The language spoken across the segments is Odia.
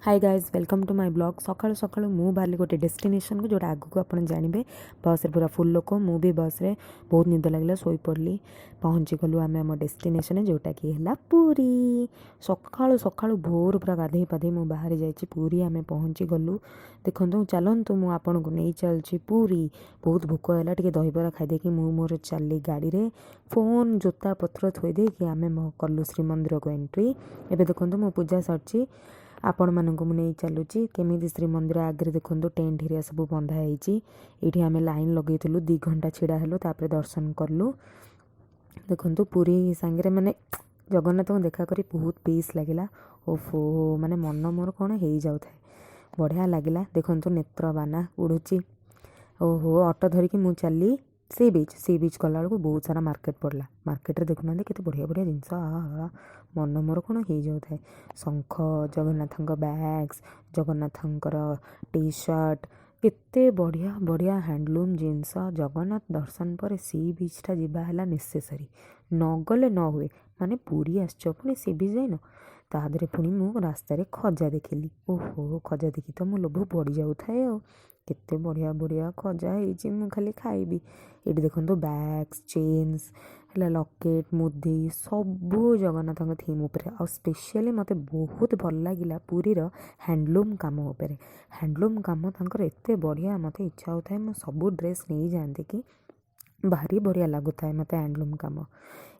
Hi guys, welcome to my vlog. ସକାଳୁ ସକାଳୁ ମୁଁ ବାହାରିଲି ଗୋଟେ ଡେଷ୍ଟିନେସନ୍କୁ, ଯେଉଁଟା ଆଗକୁ ଆପଣ ଜାଣିବେ। ବସ୍ରେ ପୁରା ଫୁଲ୍ ଲୋକ। ମୁଁ ବି ବସ୍ରେ ବହୁତ ନିଦ ଲାଗିଲା, ଶୋଇପଡ଼ିଲି। ପହଞ୍ଚିଗଲୁ ଆମେ ଆମ ଡେଷ୍ଟିନେସନ୍, ଯେଉଁଟାକି ହେଲା ପୁରୀ। ସକାଳୁ ସକାଳୁ ଭୋର ପୁରା ଗାଧେଇ ପାଧେଇ ମୁଁ ବାହାରି ଯାଇଛି ପୁରୀ। ଆମେ ପହଞ୍ଚିଗଲୁ। ଦେଖନ୍ତୁ, ଚାଲନ୍ତୁ, ମୁଁ ଆପଣଙ୍କୁ ନେଇ ଚାଲୁଛି ପୁରୀ। ବହୁତ ଭୋକ ହେଲା, ଟିକେ ଦହିବରା ଖାଇଦେଇକି ମୁଁ ମୋର ଚାଲିଲି ଗାଡ଼ିରେ। ଫୋନ୍, ଜୋତା ପତ୍ର ଥୋଇ ଦେଇକି ଆମେ କଲୁ ଶ୍ରୀମନ୍ଦିରକୁ ଏଣ୍ଟ୍ରି। ଏବେ ଦେଖନ୍ତୁ, ମୋ ପୂଜା ସରିଛି, ଆପଣମାନଙ୍କୁ ମୁଁ ନେଇ ଚାଲୁଛି କେମିତି ଶ୍ରୀମନ୍ଦିର ଆଗରେ। ଦେଖନ୍ତୁ, ଟେଣ୍ଟ ହେରିଆ ସବୁ ବନ୍ଧା ହେଇଛି। ଏଇଠି ଆମେ ଲାଇନ୍ ଲଗେଇଥିଲୁ, 2 ଘଣ୍ଟା ଛିଡ଼ା ହେଲୁ, ତାପରେ ଦର୍ଶନ କଲୁ। ଦେଖନ୍ତୁ, ପୁରୀ ସାଙ୍ଗରେ ମାନେ ଜଗନ୍ନାଥଙ୍କୁ ଦେଖା କରି ବହୁତ ପିସ୍ ଲାଗିଲା। ଓଫୋ, ମାନେ ମନ ମୋର କ'ଣ ହେଇଯାଉଥାଏ, ବଢ଼ିଆ ଲାଗିଲା। ଦେଖନ୍ତୁ, ନେତ୍ରବାନା ଉଡ଼ୁଛି। ଓହୋ, ଅଟୋ ଧରିକି ମୁଁ ଚାଲିଲି ସି ବିଚ୍। ସି ବିଚ୍ ଗଲାବେଳକୁ ବହୁତ ସାରା ମାର୍କେଟ ପଡ଼ିଲା। ମାର୍କେଟରେ ଦେଖୁନାହାନ୍ତି, କେତେ ବଢ଼ିଆ ବଢ଼ିଆ ଜିନିଷ। ଆ ମନ ମୋର କ'ଣ ହେଇଯାଉଥାଏ। ଶଙ୍ଖ, ଜଗନ୍ନାଥଙ୍କ ବ୍ୟାଗ୍ସ, ଜଗନ୍ନାଥଙ୍କର ଟି ସାର୍ଟ, କେତେ ବଢ଼ିଆ ବଢ଼ିଆ ହ୍ୟାଣ୍ଡଲୁମ୍ ଜିନିଷ। ଜଗନ୍ନାଥ ଦର୍ଶନ ପରେ ସି ବିଚ୍ଟା ଯିବା ହେଲା ନେସେସରି, ନ ଗଲେ ନ ହୁଏ। ମାନେ ପୁରୀ ଆସିଛ, ପୁଣି ସି ବିଚ୍ ଯାଇନ? ତା ଦେହରେ ପୁଣି ମୁଁ ରାସ୍ତାରେ ଖଜା ଦେଖିଲି। ଓହୋ, ଖଜା ଦେଖି ତ ମୋ ଲୋଭ ବଢ଼ିଯାଉଥାଏ। ଆଉ କେତେ ବଢ଼ିଆ ବଢ଼ିଆ ଖଜା ହେଇଛି, ମୁଁ ଖାଲି ଖାଇବି। ଏଇଠି ଦେଖନ୍ତୁ, ବ୍ୟାଗ୍ସ, ଚେନ୍ସ ହେଲା, ଲକେଟ୍, ମୁଦି, ସବୁ ଜଗନ୍ନାଥଙ୍କ ଥିମ୍ ଉପରେ। ଆଉ ସ୍ପେଶିଆଲି ମୋତେ ବହୁତ ଭଲ ଲାଗିଲା ପୁରୀର ହ୍ୟାଣ୍ଡଲୁମ୍ କାମ ଉପରେ। ହ୍ୟାଣ୍ଡଲୁମ୍ କାମ ତାଙ୍କର ଏତେ ବଢ଼ିଆ, ମୋତେ ଇଚ୍ଛା ହେଉଥାଏ ମୁଁ ସବୁ ଡ୍ରେସ୍ ନେଇଯାଆନ୍ତି କି। ଭାରି ବଢ଼ିଆ ଲାଗୁଥାଏ ମୋତେ ହ୍ୟାଣ୍ଡଲୁମ୍ କାମ।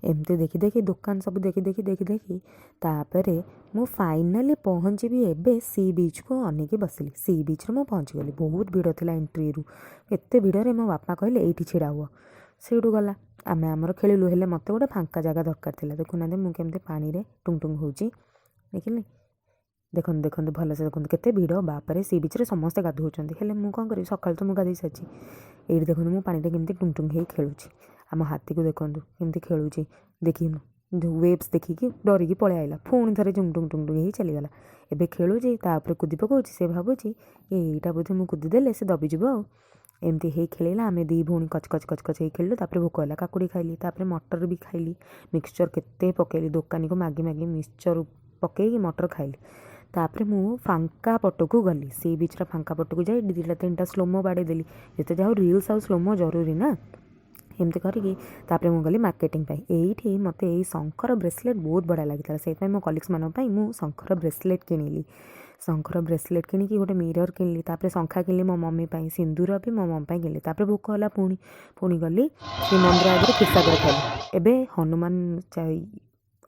ଏମିତି ଦେଖି ଦେଖି, ଦୋକାନ ସବୁ ଦେଖି ଦେଖି ଦେଖି ଦେଖି, ତାପରେ ମୁଁ ଫାଇନାଲି ପହଞ୍ଚିବି ଏବେ ସି ବିଚ୍କୁ ଅନେଇକି ବସିଲି। ସି ବିଚ୍ରେ ମୁଁ ପହଞ୍ଚିଗଲି। ବହୁତ ଭିଡ଼ ଥିଲା ଏଣ୍ଟ୍ରିରୁ। ଏତେ ଭିଡ଼ରେ ମୋ ବାପା କହିଲେ, "ଏଇଠି ଛିଡ଼ା ହୁଅ।" ସେଇଠୁ ଗଲା, ଆମେ ଆମର ଖେଳିଲୁ। ହେଲେ ମୋତେ ଗୋଟେ ଫାଙ୍କା ଜାଗା ଦରକାର ଥିଲା। ଦେଖୁନାହାନ୍ତି, ମୁଁ କେମିତି ପାଣିରେ ଟୁଙ୍ଗ ଟୁଙ୍ଗ ହେଉଛି, ଦେଖିଲେ? ଦେଖନ୍ତୁ, ଦେଖନ୍ତୁ, ଭଲସେ ଦେଖନ୍ତୁ। କେତେ ଭିଡ଼ ବାପରେ! ସି ବିଚ୍ରେ ସମସ୍ତେ ଗାଧୋଉଛନ୍ତି, ହେଲେ ମୁଁ କ'ଣ କରିବି? ସକାଳୁ ତ ମୁଁ ଗାଧୋଇ ସାରିଛି। ଏଇଠି ଦେଖନ୍ତୁ, ମୁଁ ପାଣିରେ କେମିତି ଟୁଙ୍ଗ ଟୁଙ୍ଗ ହେଇ ଖେଳୁଛି। ଆମ ହାତୀକୁ ଦେଖନ୍ତୁ, କେମିତି ଖେଳୁଛି। ଦେଖିନୁ, ୱେଭ୍ସ ଦେଖିକି ଡରିକି ପଳେଇ ଆଇଲା। ପୁଣି ଥରେ ଟୁଙ୍ଗ ଟୁଙ୍ଗ ଟୁଙ୍ଗ ଟୁଙ୍ଗ ହେଇ ଚାଲିଗଲା। ଏବେ ଖେଳୁଛି, ତା ଉପରେ କୁଦି ପକାଉଛି। ସେ ଭାବୁଛି ଏଇଟା ବୋଧେ ମୁଁ କୁଦିଦେଲେ ସେ ଦବିଯିବ। ଆଉ ଏମିତି ହେଇ ଖେଳିଲା। ଆମେ ଦୁଇ ଭଉଣୀ କଚ କଚ କଚ କଚ ହେଇ ଖେଳିଲୁ। ତାପରେ ଭୋକ ହେଲା, କାକୁଡ଼ି ଖାଇଲି, ତାପରେ ମଟର ବି ଖାଇଲି। ମିକ୍ସଚର୍ କେତେ ପକେଇଲି, ଦୋକାନୀକୁ ମାଗି ମାଗି ମିକ୍ସଚର୍ ପକେଇକି ମଟର ଖାଇଲି। ତାପରେ ମୁଁ ଫାଙ୍କା ପଟକୁ ଗଲି। ସି ବିଚ୍ର ଫାଙ୍କା ପଟକୁ ଯାଇ ଦୁଇଟା ତିନିଟା ସ୍ଲୋମୋ ବାଡ଼େଇ ଦେଲି। ଯେତେ ଯାହା ହଉ, ରିଲ୍ସ ଆଉ ସ୍ଲୋମୋ ଜରୁରୀ ନା। ଏମିତି କରିକି ତାପରେ ମୁଁ ଗଲି ମାର୍କେଟିଂ ପାଇଁ। ଏଇଠି ମୋତେ ଏଇ ଶଙ୍ଖର ବ୍ରେସଲେଟ୍ ବହୁତ ବଢ଼ିଆ ଲାଗିଥିଲା। ସେଇଥିପାଇଁ ମୋ କଲିଗ୍ସମାନଙ୍କ ପାଇଁ ମୁଁ ଶଙ୍ଖର ବ୍ରେସଲେଟ୍ କିଣିଲି। ଶଙ୍ଖର ବ୍ରେସଲେଟ୍ କିଣିକି ଗୋଟେ ମିରର୍ କିଣିଲି। ତାପରେ ଶଙ୍ଖା କିଣିଲି ମୋ ମମି ପାଇଁ, ସିନ୍ଦୁର ବି ମୋ ମମି ପାଇଁ କିଣିଲି। ତାପରେ ଭୋକ ହେଲା ପୁଣି। ପୁଣି ଗଲି ଶ୍ରୀମନ୍ଦିର ଆଗରେ କ୍ଷୀରସାଗର ଖାଇଲି। ଏବେ ହନୁମାନ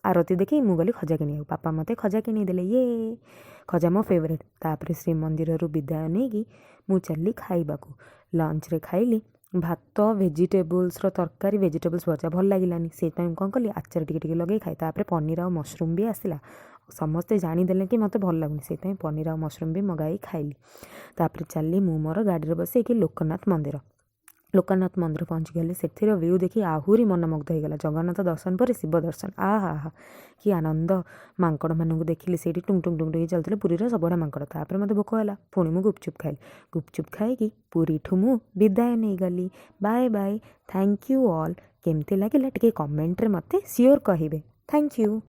ଆରତି ଦେଖି ମୁଁ ଗଲି ଖଜା କିଣିବାକୁ। ବାପା ମୋତେ ଖଜା କିଣିଦେଲେ। ଇଏ ଖଜା ମୋ ଫେଭରେଟ୍। ତାପରେ ଶ୍ରୀମନ୍ଦିରରୁ ବିଦାୟ ନେଇକି ମୁଁ ଚାଲିଲି ଖାଇବାକୁ। ଲଞ୍ଚରେ ଖାଇଲି ଭାତ, ଭେଜିଟେବୁଲ୍ସର ତରକାରୀ, ଭେଜିଟେବୁଲ୍ସ ଭଜା। ଭଲ ଲାଗିଲାନି। ସେଇଥିପାଇଁ ମୁଁ କ'ଣ କଲି, ଆଚାର ଟିକେ ଟିକେ ଲଗେଇ ଖାଇ। ତାପରେ ପନିର ଆଉ ମସରୁମ୍ ବି ଆସିଲା। ସମସ୍ତେ ଜାଣିଦେଲେ କି ମୋତେ ଭଲ ଲାଗୁନି, ସେଇଥିପାଇଁ ପନିର ଆଉ ମସରୁମ୍ ବି ମଗାଇ ଖାଇଲି। ତାପରେ ଚାଲିଲି ମୁଁ ମୋର ଗାଡ଼ିରେ ବସେଇକି ଲୋକନାଥ ମନ୍ଦିର। ଲୋକନାଥ ମନ୍ଦିର ପହଞ୍ଚିଗଲି। ସେଥିର ଭ୍ୟୁ ଦେଖି ଆହୁରି ମନମୁଗ୍ଧ ହେଇଗଲା। ଜଗନ୍ନାଥ ଦର୍ଶନ ପରେ ଶିବ ଦର୍ଶନ, ଆହା ଆହା, କି ଆନନ୍ଦ! ମାଙ୍କଡ଼ମାନଙ୍କୁ ଦେଖିଲି ସେଇଠି ଟୁଙ୍ଗ ଟୁଙ୍ଗ ଟୁଙ୍ଗ ହେଇ ଚାଲୁଥିଲେ, ପୁରୀର ସବୁଆଡ଼େ ମାଙ୍କଡ଼। ତାପରେ ମୋତେ ଭୋକ ହେଲା, ପୁଣି ମୁଁ ଗୁପଚୁପ୍ ଖାଇଲି। ଗୁପଚୁପ୍ ଖାଇକି ପୁରୀଠୁ ମୁଁ ବିଦାୟ ନେଇଗଲି। Bye bye, thank you all. କେମିତି ଲାଗିଲା, ଟିକେ କମେଣ୍ଟରେ ମୋତେ ସିଓର କହିବେ। Thank you.